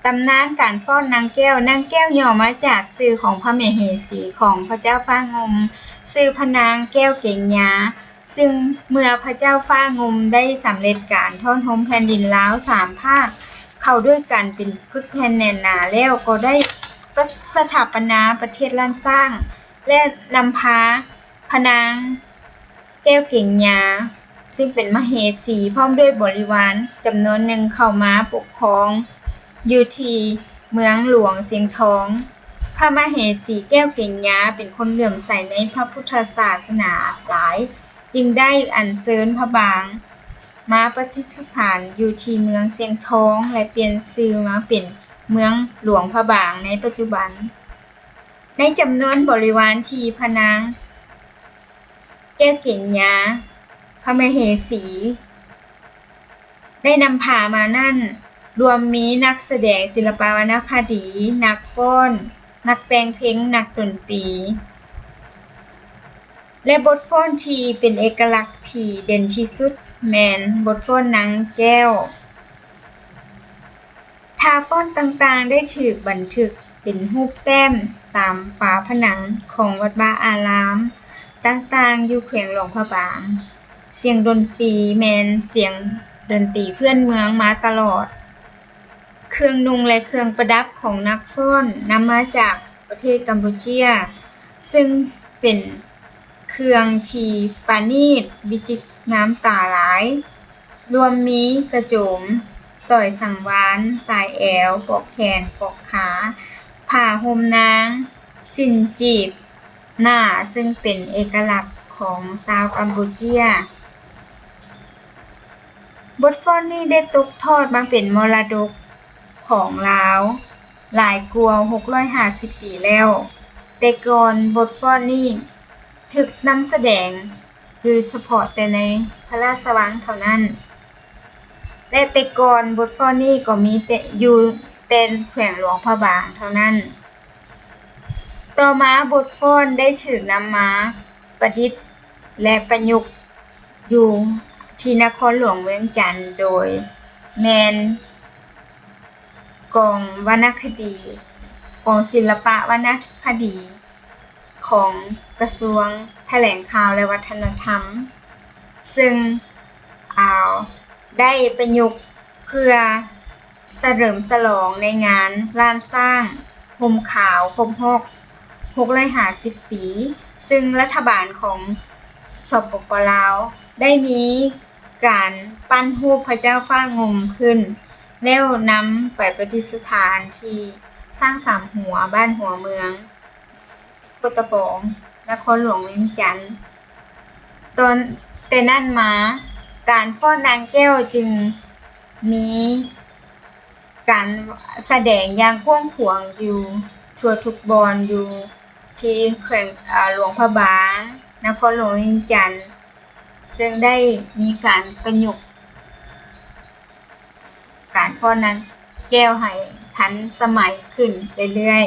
ຕຳນານການຟ້ອນນາງແກ້ວ. ນາງແກ້ວຫຍໍ້ມາຈາກຊື່ຂອງພະມະເຫສີຂອງພະເຈົ້າຟ້າງຸ່ມ, ຊື່ພະນາງແກ້ວເກັງຍາ, ຊຶ່ງເມື່ອພະເຈົ້າຟ້າງຸ່ມໄດ້ສຳເລັດການທ້ອນໂຮມແຜ່ນດິນລາວສາມພາກເຂົ້າດ້ວຍກັນເປັນປຶກແຜ່ນແໜ້ນໜາແລ້ວ, ກໍໄດ້ສະຖາປະນາປະເທດລ້ານຊ້າງ ແລະ ນຳພາພະນາງ ແກ້ວເກັງຍາ ຊຶ່ງເປັນມະເຫສີ ພ້ອມດ້ວຍບໍລິວານຈຳນວນໜຶ່ງເຂົ້າມາປົກຄອງຢູ່ທີ່ເມືອງຫຼວງຊຽງທອງ. ພະມະເຫສີແກ້ວເກັງຍາເປັນຄົນເຫຼື້ອມໃສໃນພະພຸດທະສາສະໜາຫຼາຍ, ຈຶ່ງໄດ້ອັນເຊີນພະບາງມາປະດິດສະຖານຢູ່ທີ່ເມືອງຊຽງທອງ ແລະ ປ່ຽນຊື່ມາເປັນເມືອງຫຼວງພະບາງໃນປັດຈຸບັນ. ໃນຈຳນວນບໍລິວານທີ່ພະນາງແກ້ວເກັງຍາ ພະມະເຫສີ ໄດ້ນຳພາມານັ້ນ ລວມມີນັກສະແດງສິລະປະວັນນະຄະດີ, ນັກຟ້ອນ, ນັກແຕ່ງເພງ, ນັກດົນຕີ ແລະ ບົດຟ້ອນທີ່ເປັນເອກະລັກທີ່ເດັ່ນທີ່ສຸດແມ່ນບົດຟ້ອນນາງແກ້ວ. ທ່າຟ້ອນຕ່າງໆໄດ້ຖືກບັນທຶກເປັນຮູບແຕ້ມຕາມຝາຜະໜັງຂອງວັດວາອາລາມຕ່າງໆຢູ່ແຂວງຫຼວງພະບາງ. ສຽງດົນຕີແມ່ນສຽງດົນຕີພື້ນເມືອງມາຕະຫຼອດ. ເຄື່ອງນຸ່ງ ແລະ ເຄື່ອງປະດັບຂອງນັກຟ້ອນນຳມາຈາກປະເທດກຳປູເຈຍ, ຊຶ່ງເປັນເຄື່ອງທີ່ປານີດວິຈິດງາມຕາຫຼາຍ, ລວມມີກະໂຈມ, ສອຍສັງວານ, ສາຍແອວ, ປອກແຂນ, ປອກຂາ, ຜ້າຫົ່ມນາງ, ສິ້ນຈີບ, ໜ້າ, ຊຶ່ງເປັນເອກະລັກຂອງຊາວກຳປູເຈຍ. ບົດຟ້ອນນີ້ໄດ້ຕົກທອດມາເປັນມໍລະດົກຂອງລາວຫຼາຍກວ່າຫົກຮ້ອຍຫ້າສິບປີແລ້ວ. ແຕ່ກ່ອນບົດຟ້ອນນີ້ຖືກນຳສະແດງຢູ່ສະເພາະແຕ່ໃນພະລາຊະວັງເທົ່ານັ້ນ ແລະ ແຕ່ກ່ອນບົດຟ້ອນນີ້ກໍມີແຕ່ ຢູ່ແຕ່ແຂວງຫຼວງພະບາງເທົ່ານັ້ນ. ຕໍ່ມາບົດຟ້ອນໄດ້ຖືກນຳມາປະດິດ ແລະ ປະຍຸກຢູ່ທີ່ນະຄອນຫຼວງວຽງຈັນ ໂດຍແມ່ນກອງວັນນະຄະດີ, ກອງສິລະປະວັນນະຄະດີຂອງກະຊວງຖະແຫຼງຂ່າວ ແລະ ວັດທະນະທຳ, ຊຶ່ງ ອາ ໄດ້ປະຍຸກເພື່ອສະເຫຼີມສະຫຼອງໃນງານລ້ານຊ້າງຮົ່ມຂາວຄົບຮອບຫົກຮ້ອຍຫ້າສິບປີ, ຊຶ່ງລັດຖະບານຂອງ ສປປ ລາວ ໄດ້ມີການປັ້ນຮູບພະເຈົ້າຟ້າງຸ່ມຂຶ້ນ ແລ້ວນຳໄປປະດິດສະຖານທີ່ຊ້າງສາມຫົວ ບ້ານຫົວເມືອງ ໂຄຕະບອງ ນະຄອນຫຼວງວຽງຈັນ. ຕອນແຕ່ນັ້ນມາ ການຟ້ອນນາງແກ້ວຈຶ່ງມີການສະແດງຢ່າງກວ້າງຂວາງຢູ່ທົ່ວທຸກບ່ອນ ຢູ່ທີ່ແຂວງ ອາ ຫຼວງພະບາງ ນະຄອນຫຼວງວຽງຈັນ, ເຊິ່ງໄດ້ມີການປະຍຸກ ການຟ້ອນນາງແກ້ວໃຫ້ທັນສະໄໝຂຶ້ນເລື້ອຍ